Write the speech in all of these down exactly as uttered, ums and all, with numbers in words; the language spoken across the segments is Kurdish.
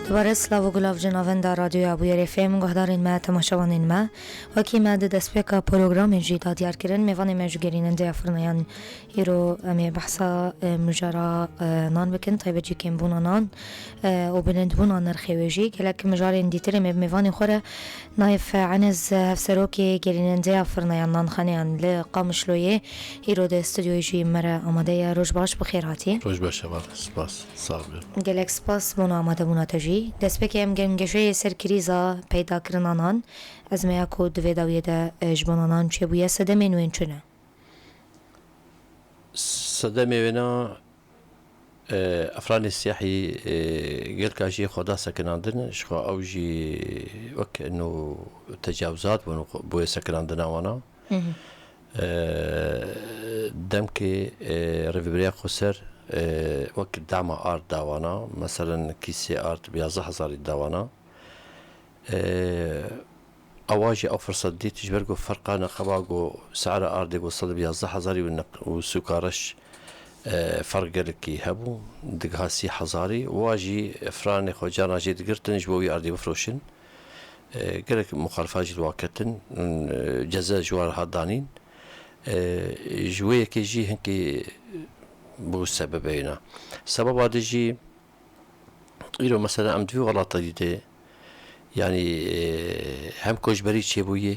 Dubare silav û gulav ji navenda Radyoya Bûyerê F M, guhdarên me, temaşevanên me. Wekî me di destpêka programê jî da diyar kirin, mêvanê me ji gerînendeya firneyan îro em ê behsa, e, mijara, e, nan bikin, taybet jî kêmbûna nan, e, û bilindbûna nirxê wê jî. Gelek mijarên dîtir em ê bi mêvanê xwe re Naif Enes, hevserokê gerînendeya firneyan nanxaneyan li Qamişloyê, îro di stûdyoyê jî me re amade ye. Roj baş, bi xêr hatî. Roj baş, heval. Spas. Sağ ol. Gelek spas bona amadebûna te jî. Destpêkê em gengeşeyê ser krîza peydakirina nan. Ez meya ku di vê dawiyê de, e, ji bona nan çêbûye, sedemên wên çi ne? Sedemê wêna, e, efranê siyahî, e, gelka jî xwe da sekinandin, ji xwe ew jî wek eno tecawizat bûn, bûye sekinandina wana. Hı hı. E, demkê, e, Rêveberiya Xweser, e, wek dema ard da wana, meselen kîsê ard bi yazdeh hezarî da wana. E, Ewa jî ew firsat dît, ji ber ku ferqa neqeba ku si'ra ardê ku sed û yazdeh hezarî û neq-, û sûka reş, e, ferq gelekî hebû, digiha sî hezarî, wa jî efranê xwe carna jê digirtin, ji bo wî ardî bifroşin. E, gelek muxalifa jî li wa ketin, e, ceze ji wan re hat danîn. E, ji wê yekê jî hinkî bû sebebê wêna. Sebeba din jî, îro mesela em di vî welatê dî de, yanî, e, hem koçberî çêbûyî,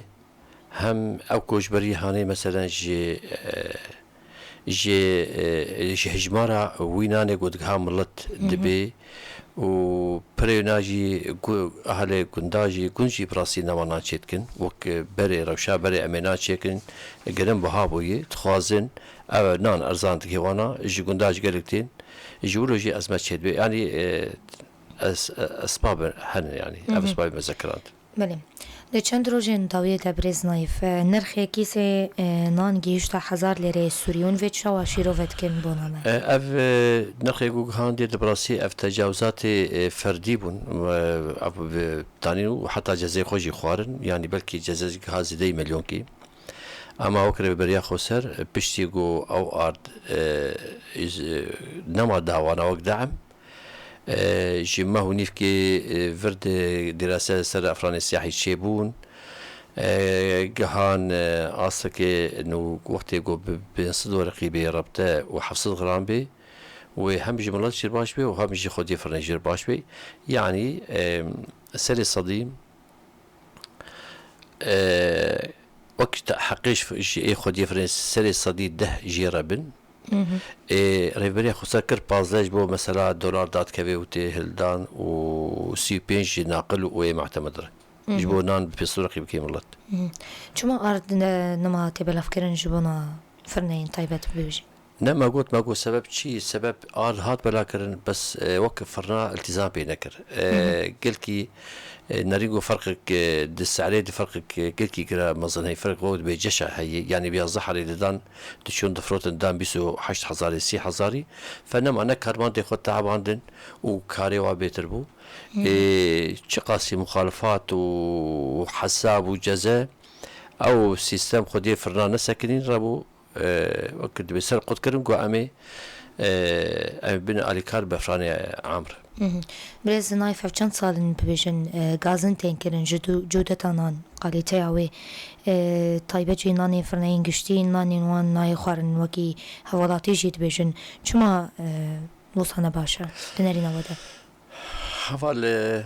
hem ew koçberî hanê mesela ji, e, ji, e, ji hejmara wî nanê ku digiha milet Hı hı. dibê û pirê wina jî gu-, ahlê gunda jî, gund jî bi rastî nema nan çêdikin, wek berê rewşa berê em ê nan çêkin, gelin biha bûyî, dixwazin ev nan erzan dike wana, ji gunda jî gelek tên, ji wilo jî ezmet çêdibe. Yanî, e, es-, e, esbab hene yanî, Hı ev hı. esbabê me zekiran. Belê. Di çend rojên dawiyê de birêz Naîf, e, nirxê kîsê, e, nan gihişta hezar lêreyê Sûrî û vê çawa şîrove dikin bona me? E, ev, e, nirxê ku gihandê di birastî ev tecawizatê, e, ferdî bûn. E, ev bi danîn û heta cezê xwe jî xwarin. Yanî belkî ceze giha zêdeyî milyonkî. Ama wek Rêveberiya Xweser, e, piştî ku ew ard, e, iz-, e, nema dawana wek de'm, e, ji meh û nîvkê, e, vir di dirase ser efranê siyahî çêbûn. E, gihan, e, astekê nû wextê ku bi pênc sed werqî bê rebte û heft sed gram bê, wê hem ji milet jî baş bê û hem ji xwediyê firnê jî baş bê. Yanî, e, serê sedî, e, wek te heqê ji, ji ê xwediyê firnê serê sedî deh jê re bin. Hı hı. Ê, Rêveberiya Xweser kir pazdeh ji bo mesela dolar dadkevê û tê hildan û sî û pênc ji naqil û ê muhtemed re. Hı hı. Ji bo nan bi pêsûrekî bikê milet. Hı hı. Çima ard ne-, nema tê belavkirin ji bona firneyên taybet bibêjin? Ne, me got, me got sebeb çi? Sebeb ard hat belakirin, bes, e, wek firna iltizam pê nekir. E, Hı hı. gelkî, e, nerîn got ferqek, e, di serê di ferqek, e, gelkî gira mezin heye. Ferq got bê ceşa heye. Yanî bi yazdeh herê didan, diçûn difrotin, dan bîst û heşt hezarê, sî hezarî. Fe nema ne karmandê xwe teabandin û karê wa bêtir bû. Hı hı. E, çiqasî muxalifat û hesab û ceze, ew sîstem xwediyê firna nesekinîn re bû. E, wek dibê ser qutkirin ku em ê, e, em bin alîkar befranê amr. Hı hı. Birêz Naîf, ev çend sal in bibêjin, e, gazin tên kirin ji du-, cûdeta nan, kalîteya wê, e, taybet jî nanê firneyên giştî, nanên wan nayê xwarin wekî hevalatî jî dibêjin. Çima, e, wisa ne baş e di nerîna we de? Heval, e,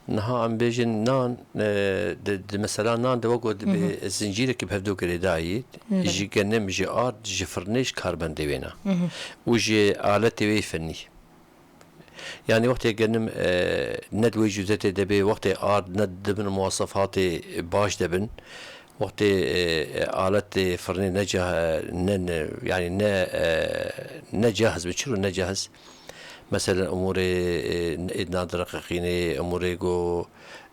niha em bêjin nan, e, di, di mesela nan de wek got Hı hı. dibê zincîrekî bi hevdu girêdayî, Hı hı. ji genim, ji ard, ji firnê, ji karbendê wêna. Hı hı. Û ji aletê wê fenî. Yanî wextê genim, e, ne di wê cûdetê de bê, wextê ard ne di bin muwasefatê baş de bin, wextê, e, aletê firnê ne cah-, ne, ne, yanî ne, e, ne cahiz bin. Çilo ne cahiz? Meselen, umûrê, e, êdna direqeqînê, umûrê go,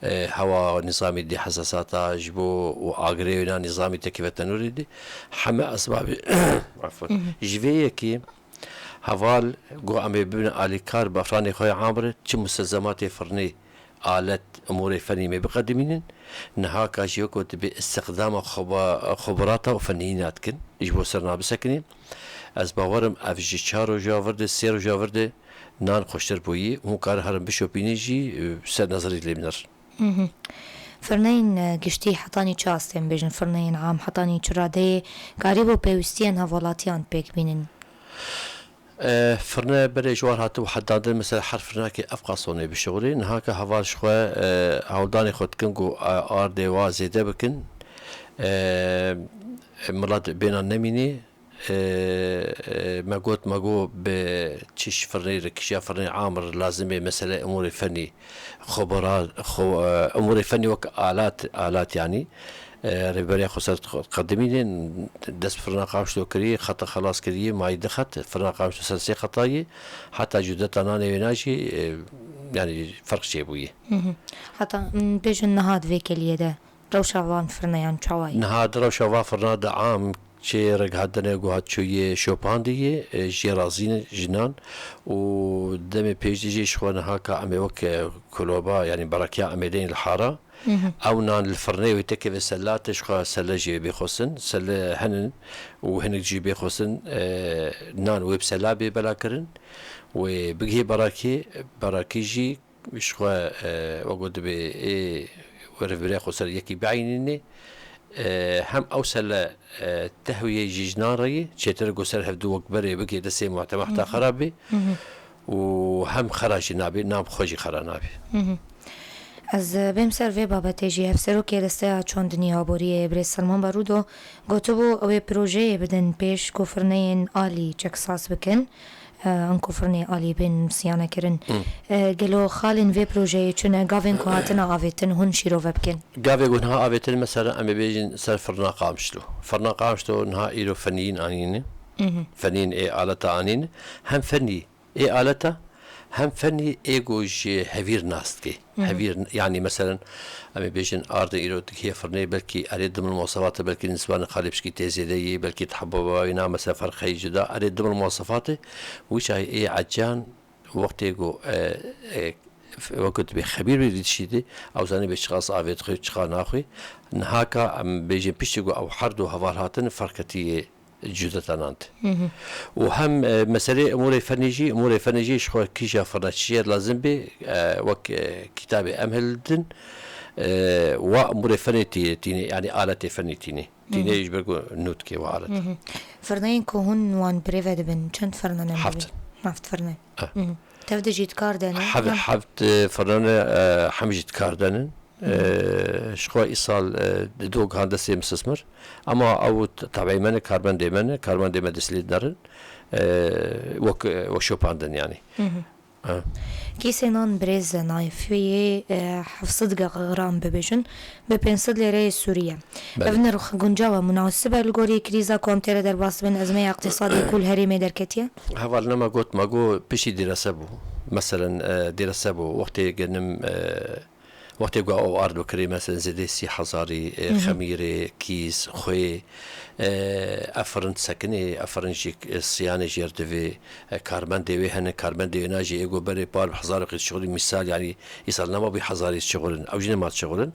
e, hewa nîzamî dê hesasata ji bo û agirê wêna nîzamî tekî ve tenûrê dê. Heme esbabê, efûn. Hı hı. Ji vê yekê heval go em ê bibin alîkar bi efranê xwe ya amr, çi muselzematê firnê, alet, umûrê fenî me biqedimînin. Niha ka jî wek dibê istiqdama xeba-, xeberata û fenî nadikin. Ji bo ser nabisekinî. Ez bawerim ev ji çar roja vir de, sê roja vir de, nan xweştir bûyî, hûn karin herin bişopînin jî, e, ser nezirî lê binir. Firneyên e, giştî hetanî çi astê em bêjin, firneyên am hetanî çi radeyê karî bo pêwîstiyên hevalatiyan pêk bînin? E, firne berê ji war hatibû hedandin, mesela her firnakê ev qasonê bişixulî. Niha ke heval ji xwe, e, hewldanê xwe dikin ku, e, ardê wa zêde bikin. E, milet bêna nemînî. E, e, me got, me got bi çi ji firnê re, kîja firnê am re lazim e, mesele umûrê fenî, xwe bira-, xwe, e, umûrê fenî wek alat, alat yanî, e, rêveberiya xweser qedimînê dest bi firna qamişlo kirî, xeta xelas kirî, mayî di xet, firna qamişlo ser sê xeta yî, heta cudeta nanê wêna jî, e, yanî ferq çêbûyî. Heta, m, bêjin niha di vê keliyê de rewşa van firneyan çawa ye? Niha di rewşa van firna de am çê rêkhatine ku hat çûyê şopandiyê, e, jê razî ne jinan û demê pêş de jî ji xwe niha ka em ê wek, e, kuloba, yanî berakiya em ê deyên li hara. Ew nan li firnê wê tekeve selatê ji xwe sele jê bê xwestin, sele henin û hinek jî bê xwestin, e, nan wê bi sela bê bela kirin, wê bigihê berakê, berakî jî ji xwe, e, wek got dibê ê rêveberiya xweser yekî bieyînînê, e, hem ew sele, e, tehwiyê jî ji nan re yê, çêtir ku ser hevdu wek berê bigê destê muhtema heta xerab bê û hem xera jî nabê, nam xwe jî xera nabê. Ez, e, bêm ser vê babetê jî. Hevserokê Desteya Çandinî Aboriyê Birêz Selman Barudo gotibû, ew ê projeyê bidin pêş ku firneyên alî çeksaz bikin, e, anku firnê alî bên siyanekirin. E, gelo xalên vê projeyê çi ne? Gavên ku hatine avêtin hûn şîrove bikin? Gavê ku niha avêtin, mesela em ê bêjin ser firna Qamişlo. Firna Qamişlo niha îro feniyîn anîne. Feniyîn ê aleta anîne. Hem fenî ê aleta, hem fenî ê ku ji hevîr nas dike. Hevîr, yanî meselen, em ê bêjin ardin îro dikê firnê, belkî erê dimil mosefate, belkî nisbanê xalê pişkî tê zêde yê, belkî tehebûba wê na, mesela ferqeyî cuda, erê dimil mosefate, wî çayê ê ecan wextê ku, e, e, wek dibê xebîr bê dişî de, ew zanî bê çiqas avê dixwê, çiqa naxwê. Niha ka em bêjin piştî ku ew her du heval hatin, ferq ketiyê cudeta nan de. Û hem, e, meselê umûrê fenî jî, umûrê fenî jî ji xwe kîja firna çi jê lazim bê, e, wek, e, kitabê em hildin, e, wa umûrê fenê tî-, tînê, yanî aletê fenî tînê. Tînê ji ber ku nû dikê wa alet. Firneyên ku hûn wan birêve dibin, çend firne ne? Heft. Heft firne. Tev de jî dikar de ne? Heft, heft, e, firne ne, e, hem jî dikar de ne. E, ji xwe îsal, e, di do gihan destê misismir. Ema ew t-, tebeyê me ne, karmendê me ne, karmendê me dest lê dinerin. E, wek, e, wek şopandin yanî. E. Kîsê nan birêz nayê fiyê, e, heft sed gram bibêjin, bi pênc sed lêreyê Sûrî ye. Belê. Ev nirx guncaw e, munasib e li gorî krîza ku em tê re derbas dibin, ezmeya iqtîsadî ku li herêmê derketiye? Hevalina me got, me got piştî dêrese bû. Meselen, e, dêrese bû. Wextê genim, e, Wextê ku ew ard bikirî, meselen zêdê sî hezarî, e, xemîrê, kîs, xwê, e, ev firin disekinê, ev firin jî, e, siyanê jêr divê, e, karmendê wê hene, karmendê wê na jî ê ku berê par bi hezar û qîz şixulî, mîsal, yanî îsal nema bû hezarî şixulin, ew jî nema şixulin.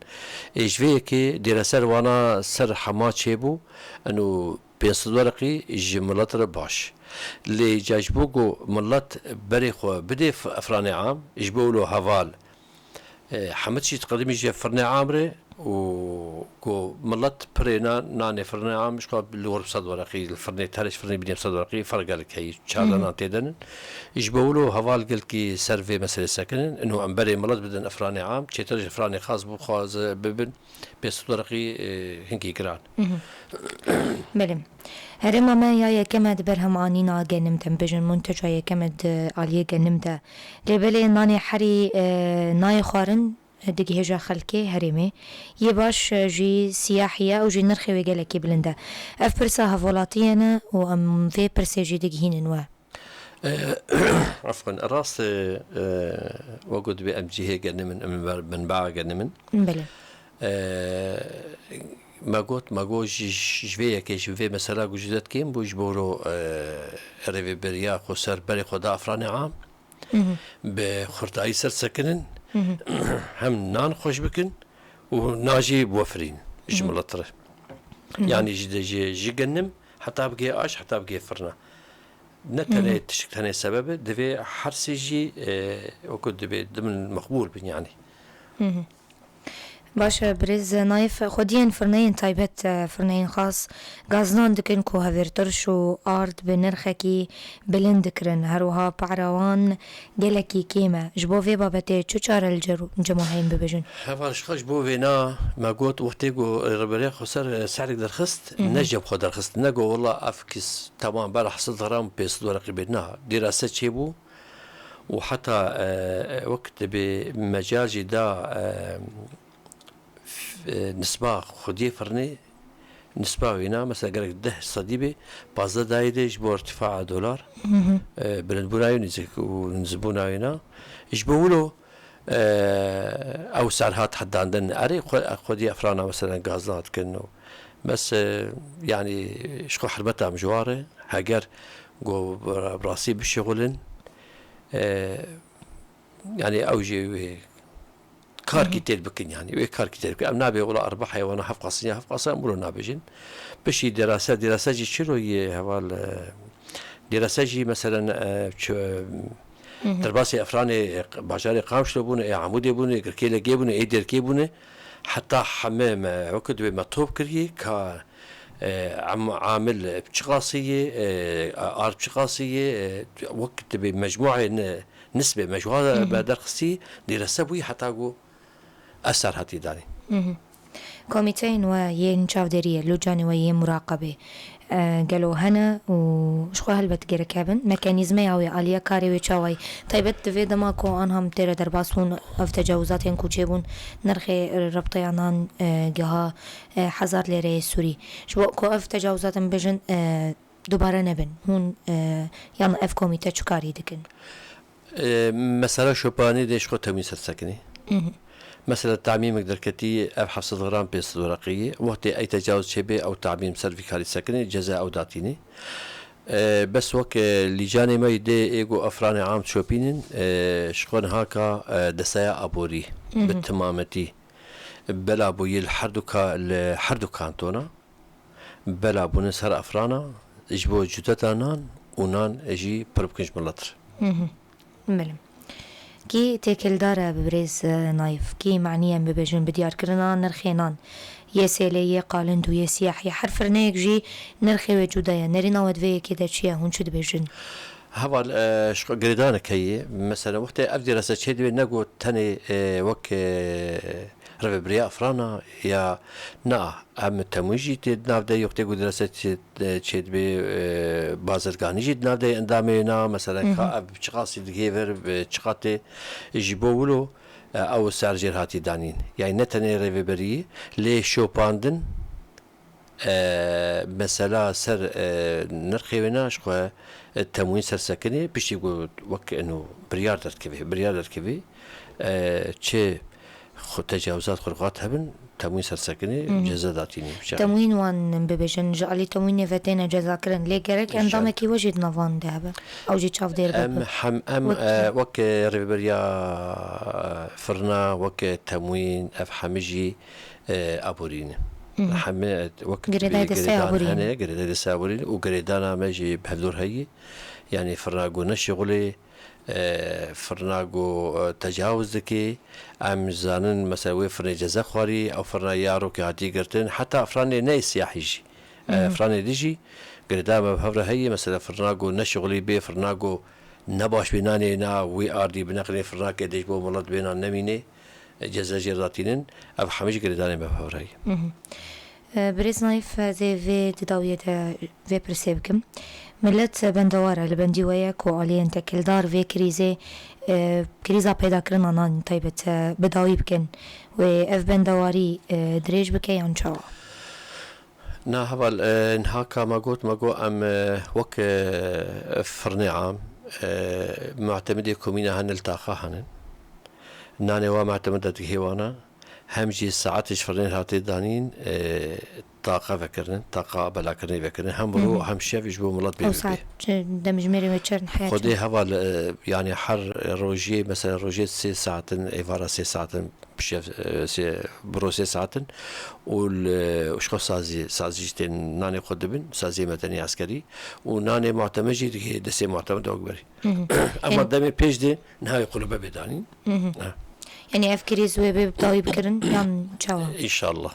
Ê ji vê yekê dêreser wana ser hema çêbû, eno pênc sed wereqî ji milet re baş. Lê ca ji bo ku milet berê xwe bidê f-, efranê am, ji bo wilo heval, E, hemû tişt qedimî ji firnê am re û ku milet pirê na-, nanê firnê am ji xwe li wir bi sed wereqî, li firnê terê ji firnê bînê bi sed wereqî ferq gelek heyî, çar danan tê denin. Ji bo wilo heval gelkî ser vê meselê sekinin, ino em berê milet bidin efranê am, çêtir ji efranê xas bixwaze bibin, pênc sed wereqî, e, hinkî giran. Belê. Herêma me ya yekem e di berhemanîna genim de, em bêjin munteca yekem e di aliyê genim de. Lê belê nanê herî, e, nayê xwarin, e, digihêje xelkê herêmê. Yê baş, e, jî siyahî ye û jî nirxê wê gelekî bilind e. Ev pirsa hevwelatiyê ne û em vê pirsê jî digihînin we. E, efwen, rast e, e, wek got dibê em cihê genim in, em ber-, menbaa genim in. Belê. E, me got, me got ji, ji vê yekê, ji vê mesela ku ji dest kêm bû, ji bo ro, e, rêveberiya xweser berê xwe da efranê am, bi xurtayî ser sekinin, hem nan xweş bikin û na jî biwefirîn ji milet re. Yanî ji de-, ji, ji genim heta bigê aş, heta bigê firna. Ne tenê tiştik tenê sebeb e, divê her sê jî, e, wekû dibê dimin meqbûl bin yanî. Baş e, birêz Naif, xwediyên firneyên taybet, e, firneyên xas gaznan dikin ku hevêrtirş û ard bi nirxekî bilind dikirin. Her wiha para wan gelekî kêm e. Ji bo vê babetê çi çare li cem û heyîn bibêjin? Heval ji xwe ji bo vêna me got wextê ku rêveberiya xweser, e, serek derxist, ne ji cem xwe derxist. Ne got wela ev kîs temam bera heft sed gram pênc sed wereqî bê. Na, dîrase çêbû û heta, e, wek dibê mecal jî da, e, f-, e, nisba xwediyê firnê, nisba wêna, mesela gerek deh sedî bê, pazdeh dayê dê ji bo irtifaa dolar, e, bilindbûna wê nêzîk û nizibûna wêna. Ji bo wilo, e, ew ser hat hedandin. Erê xwe-, xwediyê efrana mesela gazna dikin û bes, e, yanî ji xwe hermeta em ji war e. Heger ku bi rastî bişixulin, e, yanî ew jî wê karkî têr bikin yanî. Wê karkî têr bikin. Em nabê wela erba heywana heft qasin ya heft qasin em wilo nabêjin. Piştî dêrase, dêrase jî çilo yê heval, e, dêrase jî meselen, e, çi, derbasê efranê, e, bajarê Qamşlo bûne, ê Amûdê bûne, ê Girkêlekê bûne, ê Dêrkê bûne. Heta heme me wekî dibê me top kiriye ka, e, em-, amil bi çi qasî ye, e, ard bi çi qasî ye, e, wek dibê mecmuayê ne, nisbê mecmua me derxistî, dîrese bûyî heta ku ev ser hatî danî. Komîteyên we yên çavdêriyê, lûcanê we yên muraqebê, e, gelo hene û ji xwe helbet gerek hebin? Mekanîzmeya wê, aliya karê wê çawa ye? Taybet di vê dema ku anha em têre derbas bûn, ev tecawizatên ku çêbûn, nirxê rebteya nan, e, giha, e, hezar lêreyê sûrî. Ji bo ku ev tecawizat em bêjin, e, dubare nebin. Hûn, e, yan ev komîte çi karî dikin? E, mesela şopanî dê ji xwe temîn sersekinî. Mesela tamîmek derketî ev heft sed gram pênc sed wereqî ye. Wextê ey tecawuz çêbê ew tamîm ser vî karî sekinî, ceza ew datînî. E, bes wek, e, lîcanê me yî dê ê ku efranê am şopînin, e, ji xwe niha ka, e, desteya aborî bi timametî bela bûyî li her du ka-, li her du kantona. Bela bûne ser efrana ji bo cudeta nan û nan jî pir bikin ji milet re. Belê. Kî têkildar e bi birêz, e, Naif? Kî manî em bibêjin bi diyarkirina nirxê nan? Yê sêlê, yê qalind û yê siyahî. Her firneyek jî nirxê wê cuda ye. Nerîna we di vê yekê de çi ye? Hûn çi dibêjin? Heval, e, ji xwe girêdanek heye. Mesela wextê ev dîrese çêdibê ne got tenê, e, wek, e, rêveberiya efrana ya na, em temwîn jî tê di nav de yê wextê ku dîrese çê-, çêdibê, e, bazirganî jî di nav de yê endamê na, mesela ka ev çiqasî digihê vir, bi çiqatê ji bo wilo, e, ew ser jêr hatî danîn. Yani ne tenê rêveberiyî, lê şopandin, e, mesela ser, e, nirxê wê na ji xwe, e, temwîn ser sekinê, piştî ku wek eno biryar derdikevê, biryar derdikevê, e, çi xwe tecawizat xurxat hebin, temwîn ser sekinê, ceza datînê. Temwîn wan bibêjin, ji alî temwînê ve têne cezakirin, lê gerek endamekî we jî di nav wan de hebe. Ew jî çavdêr bibe. Em hem, em, e, wek, e, rêveberiya, e, firna, wek, e, temwîn, ev hemî jî e, aborî ne. Heme wek girêdayê destê aborî ne, girêdayê destê aborî ne û girêdana me jî bi hevdor heyî. Yani firna ku neşixulê, e, firna ku, e, tecawuz dike, em zanin mesela wê firnê ceza xwarî, ew firna ya rokê hatî girtin, heta firanê ne siyahî jî. E, firanê dî jî girêdana me bi hev re heyî, mesela firna ku neşixulî bê, firna ku ne baş bê nanê na wî ardî bineqinê, firnakê dê ji bo milet bê nan nemînê. Ceza jê re datînin, ev hemî jî girêdanê me bi hev re ye. Birêz Naif, ez ê vê di dawiyê de vê pirsê bikim. Milet bendewar e, li bendî we ye ku aliyên tekildar vê krîzê, e, krîza peydakirina nan taybet, e, bi dawî bikin. Wê ev bendewarî, e, dirêj bike yan çawa? Na heval, e, niha ka me got, me got em, e, wek, e, firnê am, e, mutemidê komîna hene li taxa henin. Nanê wa mutemida digihê wana, hem jî saetê ji firnê hatê danîn, e, taqa vekirinin, taqa belakirinê vekirinin, hem ro hem şev ji bo milet bê. Ew saet, e, demjimêrê wê çend heya çend? Xwedê heval, e, yani her rojê, mesela rojê sê saatin, êvara sê saatin, şev, e, sê, bi ro sê saatin û li, û ji xwe sazî, sazî jî tên nanê xwe dibin, saziyê medenî eskerî û nanê muhteme jî digihê destê muhteme dewek berî. Ama demê pêş de niha wê qulube bê danîn. Ha. Yani ev krîz wê bê dawî bikirin yan çawa? İnşallah.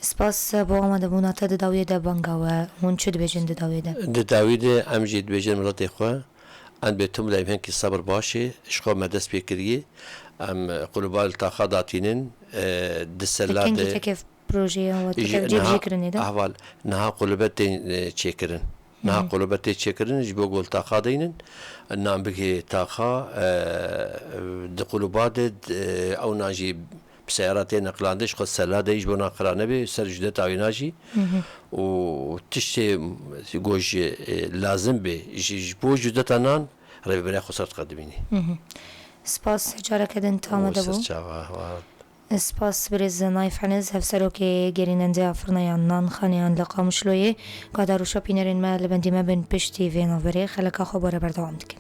Spas bo amadebûna te di dawiyê de banga we. Hûn çi dibêjin di dawiyê de? Di dawî de em jî dibêjin miletê xwe, em bê tim leyvhenkî sebir başê, ji xwe me dest pê kiriye. Em quluba li taxa datînin, e, di sela de. Kengî tekê projeya we cêbicî kirinê de? Ahval, niha qulube tên, e, çêkirin. Niha qulube tê çêkirin, ji bo ku li taxa deynin, nan bigihê taxa, e, di quluba de, e, ew nan jî bi seyara tê neqilande, ji xwe sela de ji bo nan qira nebê, ser cudeta wîna jî. Û tiştê ku ji, e, lazim bê, ji, ji bo cudeta nan, rêveberiya xwe ser diqedimînî. Spas, careke din tam de bû. Ser çava, wa. Spas birêz Naif Heniz, hevserokê gerînendeya firneya nan xaneyan li Qamişloyê. Guhdar û şopînerên me, li bendî me bin piştî vê navberê xeleka xwe bore berdewam dikin.